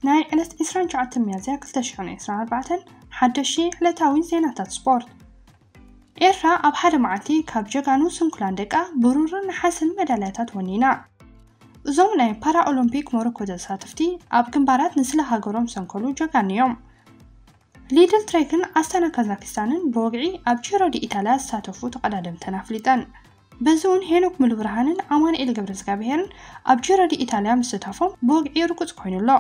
ናይ ዕለት ዕስራን ትሽዓተን ሚያዝያ ክልተ ሽሕን ዕስራን ኣርባዕተን ሓደሽቲ ዕለታዊ ዜናታት ስፖርት። ኤርትራ ኣብ ሓደ መዓልቲ ካብ ጀጋኑ ስንኩላን ደቃ ብሩርን ነሓስን መዳልያታት ወኒና። እዞም ናይ ፓራኦሎምፒክ ሞሮኮ ተሳተፍቲ ኣብ ግንባራት ንስለ ሃገሮም ዝሰንከሉ ጀጋኑ እዮም። ሊድል ትሬክን ኣስታና ካዛክስታንን ብወግዒ ኣብ ጂሮ ዲ ኢታልያ ዝሳተፉ ተቐዳደምተን ኣፍሊጠን። በዚ እውን ሄኖክ ሙሉብርሃንን ኣማኑኤል ገብረዝጋብሄርን ኣብ ጂሮ ዲ ኢታልያ ምስታፎም ብወግዒ ርጉጽ ኮይኑ ኣሎ።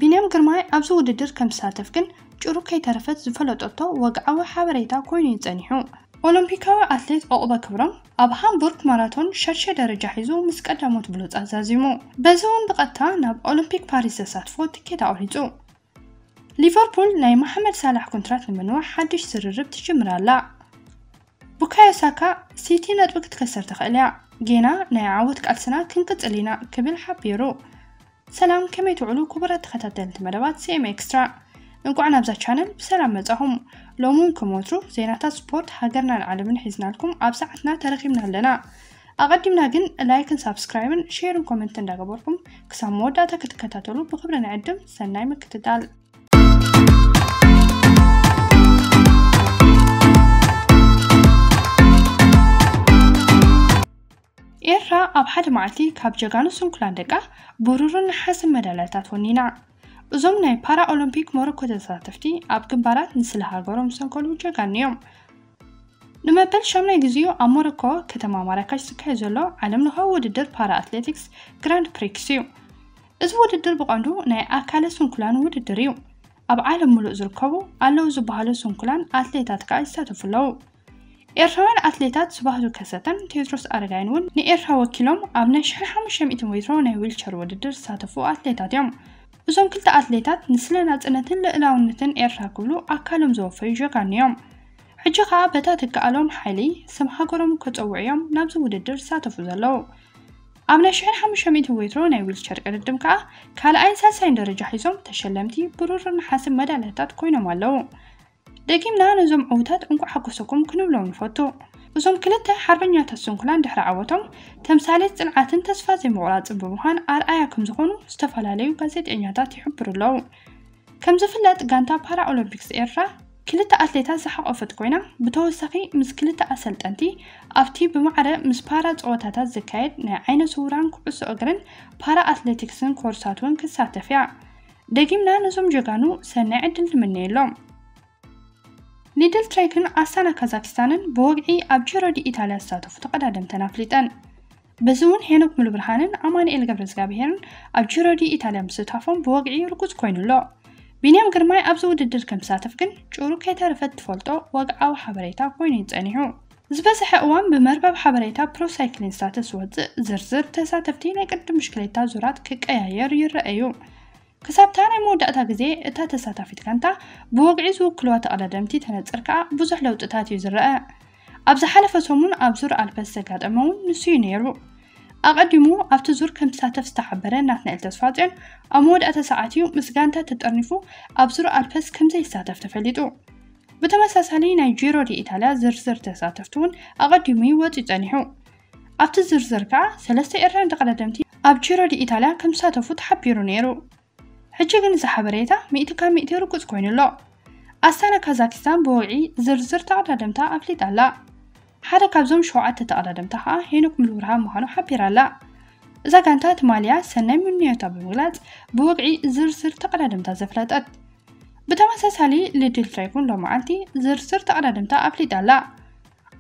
ቢንያም ግርማይ ኣብዚ ውድድር ከም ዝሳተፍ ግን ጭሩ ከይተረፈት ዝፈለጠቶ ወግዓዊ ሓበሬታ ኮይኑ እዩ ጸኒሑ። ኦሎምፒካዊ ኣትሌት ዑቕበ ክብሮም ኣብ ሃምቡርግ ማራቶን ሻድሻይ ደረጃ ሒዙ ምስ ቀዳሞት ብሉጻት ዛዚሙ። በዚ እውን ብቐጥታ ናብ ኦሎምፒክ ፓሪስ ዘሳትፎ ትኬት ኣቑሪጹ። ሊቨርፑል ናይ መሓመድ ሳላሕ ኮንትራት ንምንዋሕ ሓድሽ ዝርርብ ትጅምር ኣላ። ቡካዮ ሳካ፣ ሲቲ ነጥቢ ክትከስር ትኽእል እያ፣ ጌና ናይ ዓወት ቃልስና ክንቅጽል ኢና ክብል ሓቢሩ። ሰላም፣ ከመይ ትውዕሉ ክቡራት ተኸታተልቲ መደባት ሲ ኤም ኤክስትራ? እንቋዕ ናብዛ ቻነል ብሰላም መጻኹም። ሎሚ እውን ከም ወትሩ ዜናታት ስፖርት ሃገርናን ዓለምን ሒዝናልኩም ኣብ ሰዓትና ተረኺብና ኣለና። ኣቐዲምና ግን ላይክን ሳብስክራይብን ሼርን ኮመንት እንዳገበርኩም ክሳብ መወዳእታ ክትከታተሉ ብኽብሪ ንዕድም። ሰናይ ምክትታል። ኤርትራ ኣብ ሓደ መዓልቲ ካብ ጀጋኑ ስንኩላን ደቃ ብሩርን ነሓስን መዳልያታት ወኒና። እዞም ናይ ፓራኦሎምፒክ ሞሮኮ ተሳተፍቲ ኣብ ግንባራት ንስለ ሃገሮም ዝሰንከሉ ጀጋኑ እዮም። ንመበል ሻምናይ ግዜኡ ኣብ ሞሮኮ ከተማ ማራካሽ ዝካየድ ዘሎ ዓለም ለኻዊ ውድድር ፓራ ኣትሌቲክስ ግራንድ ፕሪክስ እዩ። እዚ ውድድር ብቐንዱ ናይ ኣካለ ስንኩላን ውድድር እዩ። ኣብ ዓለም ሙሉእ ዝርከቡ ኣለዉ ዝበሃሉ ስንኩላን ኣትሌታት ከኣ ይሳተፉ ኣለዉ። ኤርትራውያን ኣትሌታት ስብሃቱ ከሰተን ቴድሮስ ኣረጋይን እውን ንኤርትራ ወኪሎም ኣብ ናይ ሽሕን ሓሙሽተ ሚእትን ሜትሮ ናይ ዊልቸር ውድድር ዝሳተፉ ኣትሌታት እዮም። እዞም ክልተ ኣትሌታት ንስለ ናጽነትን ልእላውነትን ኤርትራ ክብሉ ኣካሎም ዘወፈዩ ጀጋኑ እዮም። ሕጂ ከኣ በታ ትከኣሎም ሓይሊ ስም ሃገሮም ከጸውዑ እዮም ናብዚ ውድድር ዝሳተፉ ዘለዉ። ኣብ ናይ ሽሕን ሓሙሽተ ሚእትን ሜትሮ ናይ ዊልቸር ቅድድም ከኣ ካልኣይን ሳልሳይን ደረጃ ሒዞም ተሸለምቲ ብሩርን ነሓስን መዳልያታት ኮይኖም ኣለዉ። ደጊምና ነዞም ዕዉታት እንቋዕ ሓጎሰኩም ክንብሎም ንፈቱ። እዞም ክልተ ሓርበኛታት ስንኩላን ድሕሪ ዓወቶም ተምሳሌት ጽንዓትን ተስፋ ዘይምቑራጽን ብምዃን ኣርኣያ ከም ዝኾኑ ዝተፈላለዩ ጋዜጠኛታት ይሕብሩ ኣለዉ። ከም ዝፍለጥ ጋንታ ፓራኦሎምፒክስ ኤርትራ ክልተ ኣትሌታት ዝሓቖፈት ኮይና ብተወሳኺ ምስ ክልተ ኣሰልጠንቲ ኣብቲ ብማዕረ ምስ ፓራ ጸወታታት ዝካየድ ናይ ዓይነ ስውራን ኩዕሶ እግርን ፓራ ኣትሌቲክስን ኮርሳት እውን ክትሳተፍ እያ። ደጊምና ነዞም ጀጋኑ ሰናይ ዕድል ንምነየሎም። ሊድል ትሬክን ኣስታና ካዛክስታንን ብወግዒ ኣብ ጂሮ ዲ ኢታልያ ዝሳተፉ ተቐዳደምተን ኣፍሊጠን። በዚ እውን ሄኖክ ሙሉብርሃንን ኣማኑኤል ገብረዝጋብሄርን ኣብ ጂሮ ዲ ኢታልያ ምስታፎም ብወግዒ ርጉጽ ኮይኑ ኣሎ። ቢንያም ግርማይ ኣብዚ ውድድር ከም ዝሳተፍ ግን ጭሩ ከይተረፈት ትፈልጦ ወግዓዊ ሓበሬታ ኮይኑ እዩ ጸኒሑ። ዝበዝሐ እዋን ብመርበብ ሓበሬታ ፕሮ ሳይክሊን ስታተስ ዝወጽእ ዝርዝር ተሳተፍቲ ናይ ቅድድም ብሽክሌታ ዙራት ክቀያየር ይረአ እዩ። ክሳብታ ናይ መወዳእታ ግዜ እታ ተሳታፊት ጋንታ ብወግዒ ዝውክልዋ ተቐዳደምቲ ተነጽር ከኣ ብዙሕ ለውጥታት እዩ ዝረአ። ኣብ ዝሓለፈ ሰሙን ኣብ ዙር ኣልፐስ ዘጋጠመ እውን ንሱ እዩ ነይሩ። ኣቐዲሙ ኣብቲ ዙር ከም ትሳተፍ ዝተሓበረ ናትናኤል ተስፋጽዮን ኣብ መወዳእታ ሰዓት እዩ ምስ ጋንታ ተጠርኒፉ ኣብ ዙር ኣልፐስ ከም ዘይሳተፍ ተፈሊጡ። ብተመሳሳሊ ናይ ጂሮ ዲ ኢታልያ ዝርዝር ተሳተፍቲ እውን ኣቐዲሙ እዩ ወጺኡ ጸኒሑ። ኣብቲ ዝርዝር ከኣ ሰለስተ ኤርትራውያን ተቐዳደምቲ ኣብ ጂሮ ዲ ኢታልያ ከም ዝሳተፉ ተሓቢሩ ነይሩ። ሕጂ ግን እዚ ሓበሬታ ሚእቲ ካብ ሚእቲ ርጉጽ ኮይኑ ኣሎ። ኣስታና ካዛክስታን ብወግዒ ዝርዝር ተቐዳደምታ ኣፍሊጣ ኣላ። ሓደ ካብዞም ሸውዓተ ተቐዳደምታ ከኣ ሄኖክ ሙሉብርሃን ምዃኑ ሓቢራ ኣላ። እዛ ጋንታ ትማልያ ሰናይ ምንዮታ ብምግላጽ ብወግዒ ዝርዝር ተቐዳደምታ ዘፍለጠት። ብተመሳሳሊ ሊድል ትሬክን ሎመዓልቲ ዝርዝር ተቐዳደምታ ኣፍሊጣ ኣላ።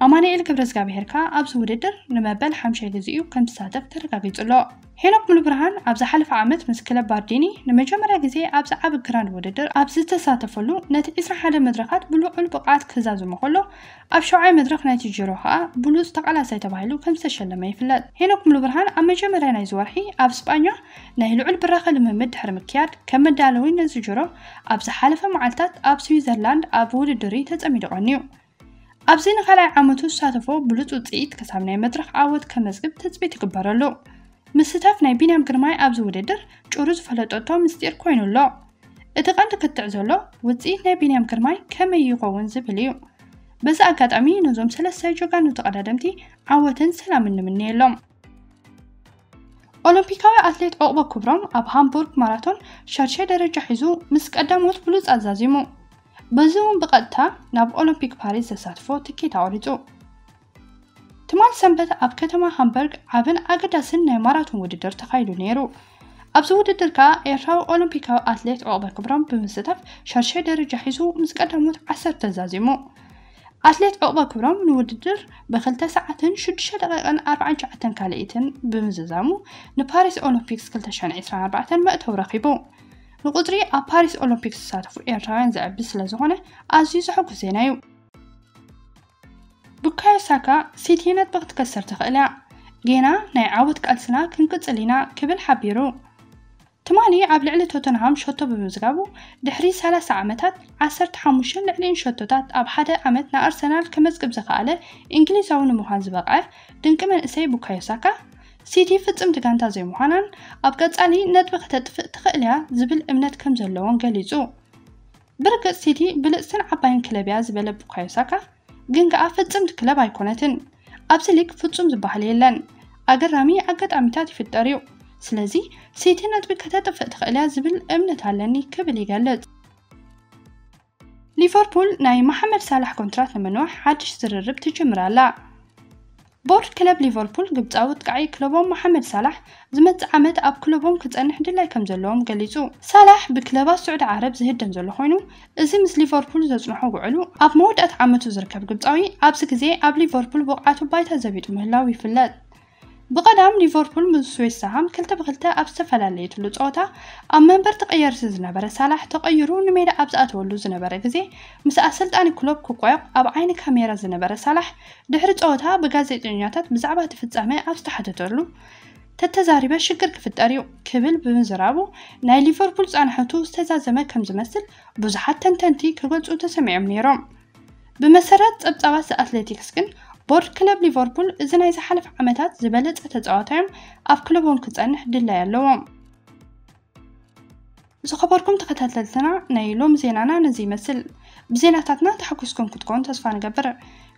ኣማኑኤል ገብረዝጋብሄር ከኣ ኣብዚ ውድድር ንመበል ሓምሻይ ግዜኡ ከም ዝሳተፍ ተረጋጊጹ ኣሎ። ሄኖክ ሙሉብርሃን ኣብ ዝሓለፈ ዓመት ምስ ክለብ ባርዲኒ ንመጀመርያ ግዜ ኣብዚ ዓቢ ግራንድ ውድድር ኣብ ዝተሳተፈሉ ነቲ ዕስራን ሓደን መድረኻት ብልዑል ብቕዓት ክዛዝሞ ከሎ ኣብ ሸውዓይ መድረኽ ናይቲ ጂሮ ከኣ ብሉጽ ተቓላሳይ ተባሂሉ ከም ዝተሸለመ ይፍለጥ። ሄኖክ ሙሉብርሃን ኣብ መጀመርያ ናይዚ ወርሒ ኣብ ስጳኛ ናይ ልዑል ብራኸ ልምምድ ድሕሪ ምክያድ ከም መዳለዊ ነዚ ጂሮ ኣብ ዝሓለፈ መዓልታት ኣብ ስዊዘርላንድ ኣብ ውድድር እዩ ተጸሚዱ ቀንዩ። ኣብዚ ንኻልኣይ ዓመቱ ዝሳተፎ ብሉጽ ውጽኢት ክሳብ ናይ መድረኽ ዓወት ከመዝግብ ትጽቢት ይግበረሉ። ምስታፍ ናይ ቢንያም ግርማይ ኣብዚ ውድድር ጭሩ ዝፈለጠቶ ምስጢር ኮይኑ ኣሎ። እቲ ቀንዲ ክትዕ ዘሎ ውጽኢት ናይ ቢንያም ግርማይ ከመይ ይኸውን ዝብል እዩ። በዚ ኣጋጣሚ ነዞም ሰለስተ ጀጋኑ ተቐዳደምቲ ዓወትን ሰላምን ንምነየሎም። ኦሎምፒካዊ ኣትሌት ዑቕበ ክብሮም ኣብ ሃምቡርግ ማራቶን ሻድሻይ ደረጃ ሒዙ ምስ ቀዳሞት ብሉጻት ዛዚሙ። በዚ እውን ብቐጥታ ናብ ኦሎምፒክ ፓሪስ ዘሳትፎ ትኬት ኣቑሪጹ። ትማል ሰንበት ኣብ ከተማ ሃምበርግ ዓብን ኣገዳስን ናይ ማራቶን ውድድር ተኻይዱ ነይሩ። ኣብዚ ውድድር ከኣ ኤርትራዊ ኦሎምፒካዊ ኣትሌት ዑቕበ ክብሮም ብምስታፍ ሻድሻይ ደረጃ ሒዙ ምስ ቀዳሞት ዓሰርተ ዛዚሙ። ኣትሌት ዑቕበ ክብሮም ንውድድር ብክልተ ሰዓትን ሽዱሽተ ደቂቕን ኣርባዓን ትሽዓተን ካልኢትን ብምዝዛሙ ንፓሪስ ኦሎምፒክስ ክልተ ሽሕን ዕስራን ኣርባዕተን መእተዊ ረኺቡ። ንቁጽሪ ኣብ ፓሪስ ኦሎምፒክስ ዝሳተፉ ኤርትራውያን ዘዕቢ ስለ ዝኾነ ኣዝዩ ዘሐጉስ ዜና እዩ። ቡካዮ ሳካ፣ ሲቲ ነጥቢ ክትከስር ትኽእል እያ። ጌና ናይ ዓወት ቃልስና ክንቅጽል ኢና ክብል ሓቢሩ። ትማሊ ኣብ ልዕሊ ቶተንሃም ሸቶ ብምዝጋቡ ድሕሪ ሰላሳ ዓመታት ዓሰርተ ሓሙሽተ ልዕሊኡን ሸቶታት ኣብ ሓደ ዓመት ንኣርሰናል ከመዝግብ ዝኸኣለ እንግሊዛዊ ንምዃን ዝበቕዐ ድንቂ መንእሰይ ቡካዮ ሳካ፣ ሲቲ ፍጽምቲ ጋንታ ዘይምዃናን ኣብ ቀጻሊ ነጥቢ ከተጥፍእ ትኽእል እያ ዝብል እምነት ከም ዘለዎን ገሊጹ። ብርግጽ ሲቲ ብልጽትን ዓባይን ክለብ እያ ዝበለ ቡካዮ ሳካ፣ ግን ከኣ ፍጽምቲ ክለብ ኣይኮነትን። ኣብዚ ሊግ ፍጹም ዝበሃል የለን። ኣገራሚ ኣጋጣሚታት ይፍጠር እዩ። ስለዚ ሲቲ ነጥቢ ከተጥፍእ ትኽእል እያ ዝብል እምነት ኣለኒ ክብል ይገልጽ። ሊቨርፑል ናይ መሓመድ ሳላሕ ኮንትራት ንምንዋሕ ሓድሽ ዝርርብ ትጅምር ኣላ። ቦርድ ክለብ ሊቨርፑል ግብጻዊ ኣጥቃዒ ክለቦም መሓመድ ሳላሕ ዝመጽእ ዓመት ኣብ ክለቦም ክጸንሕ ድላይ ከም ዘለዎም ገሊጹ። ሳላሕ ብክለባት ስዑዲ ዓረብ ዝህደም ዘሎ ኮይኑ፣ እዚ ምስ ሊቨርፑል ዘጽንሖ ውዕሉ ኣብ መወዳእታ ዓመቱ ዝርከብ ግብጻዊ ኣብዚ ግዜ ኣብ ሊቨርፑል ብቕዓቱ ባይታ ዘቢጡ ምህላው ይፍለጥ። ብቐዳም ሊቨርፑል ምስ ዌስት ሃም ክልተ ብክልተ ኣብ ዝተፈላለየትሉ ጸወታ ኣብ መንበር ተቐየርቲ ዝነበረ ሳላሕ ተቐይሩ ንሜዳ ኣብ ዝኣተወሉ ዝነበረ ግዜ ምስ ኣሰልጣኒ ክሎፕ ክቋየቕ ኣብ ዓይኒ ካሜራ ዝነበረ ሳላሕ ድሕሪ ጸወታ ብጋዜጠኛታት ብዛዕባ እቲ ፍጻመ ኣብ ዝተሓተተሉ ተተዛሪበ ሽግር ክፍጠር እዩ ክብል ብምዝራቡ ናይ ሊቨርፑል ጻንሖቱ ዝተዛዘመ ከም ዝመስል ብዙሓት ተንተንቲ ክገልጹ ተሰሚዖም ነይሮም። ብመሰረት ጸብጻባት ኣትሌቲክስ ግን ቦርድ ክለብ ሊቨርፑል እዚ ናይ ዝሓለፈ ዓመታት ዝበለጸ ተጻዋታዮም ኣብ ክለቦም ክጸንሕ ድላይ ኣለዎም። ዝኸበርኩም ተኸታተልትና ናይ ሎም ዜናና ነዚ ይመስል። ብዜናታትና ተሓጉስኩም ክትኮኑ ተስፋ ንገብር።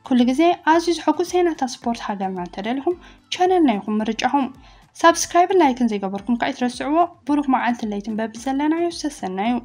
ኩሉ ግዜ ኣዝዩ ዝሐጉስ ዜናታት ስፖርት ሃገርና እንተደሊኹም ቻነልና ይኹም ምርጫኹም። ሳብስክራይብን ላይክን ዘይገበርኩም ከኣ ኣይትረስዕዎ። ብሩኽ መዓልትን ለይትን በብዘለናዮ ሰሰናዩ።